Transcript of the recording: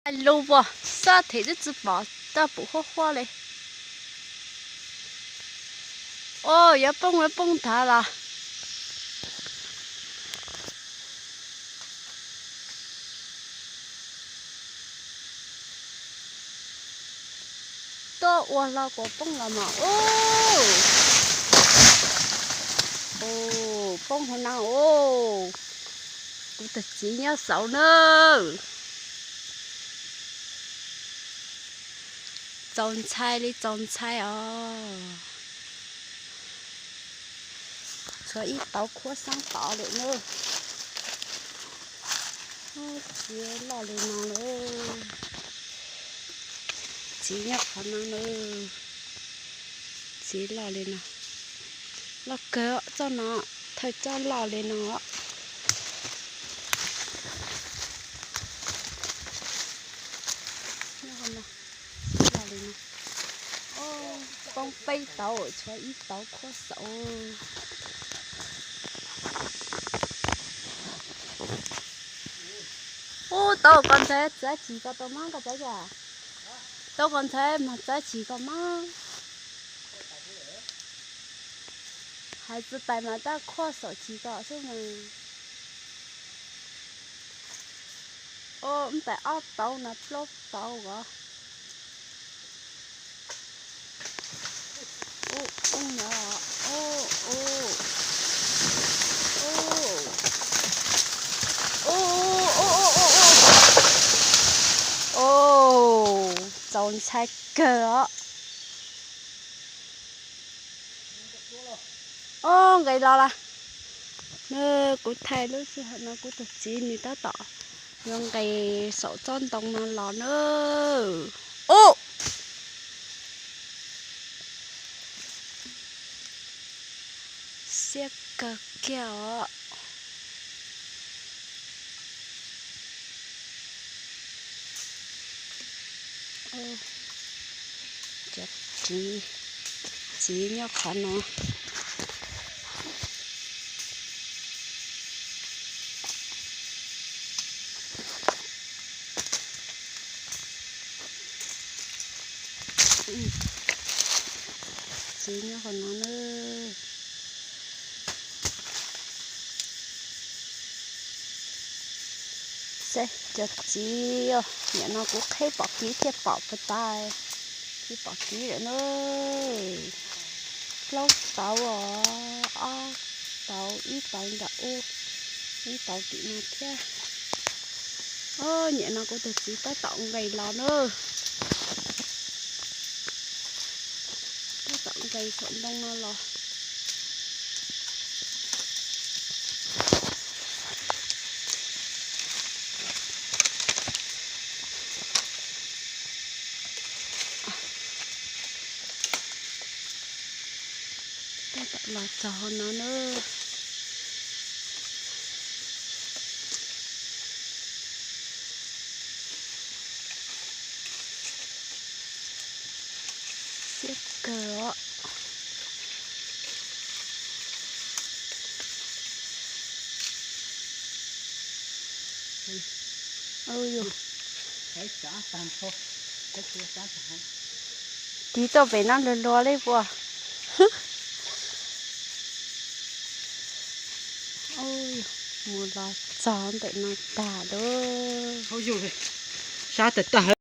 Lug puas xab them twb tsi pom, tab pum huab huab le. Au, yuav poob yuav poob nthav los. Tuaj ua hlo kuas poob los mas. Au, poob hauv no. Au, kuv tus txiv nyob saud na. Txaus ntshai li txaus ntshai os. Tshuav ib tauv khuab xab tod lawm na. Txiv loj li no lawm. Txiv nyob qhov no na. Txiv loj li no. Loj kawg txoj no, thawj txoj loj li no. Poob peb tauv, tshuav ib tauv khuab xaum. Ub, tauv koj ntxhais, txav tsis koj tau mab koj txav cas? Tauv koj ntxhais mas txav tsis koj mab. Hais txog tais mas tab khuab xaum tsis koj xwb mas. Au, tais ob tauv no plaub tauv os. Au, txaus ntshai kawg os. Au, nqes los lawm. Kuv thaij lub sij hawm no kuv tus txiv nws tab tom yuav nqes saum tsob ntoo no los na. Au, siab kawg kiag os. Cov txiv, txiv nyob qhov no. Txiv nyob qhov no na. Seb cov txiv, nim no kuv qheb pom kiv thiaj pom puas tas. Tsis pom kiv lawm na. Plaub tauv os, ob tauv, ib tauv ntawm ub, ib tauv tim no thiab. Au, nim no kuv tus txiv tab tom nqes los na. Tab tom nqes saum ntoo no los. Tab tom los txog no na. Siab kawg os. Tiv tuaj pem no luag luag li puas. Mus los txog ntawm no tag lawm. Sab tag tag.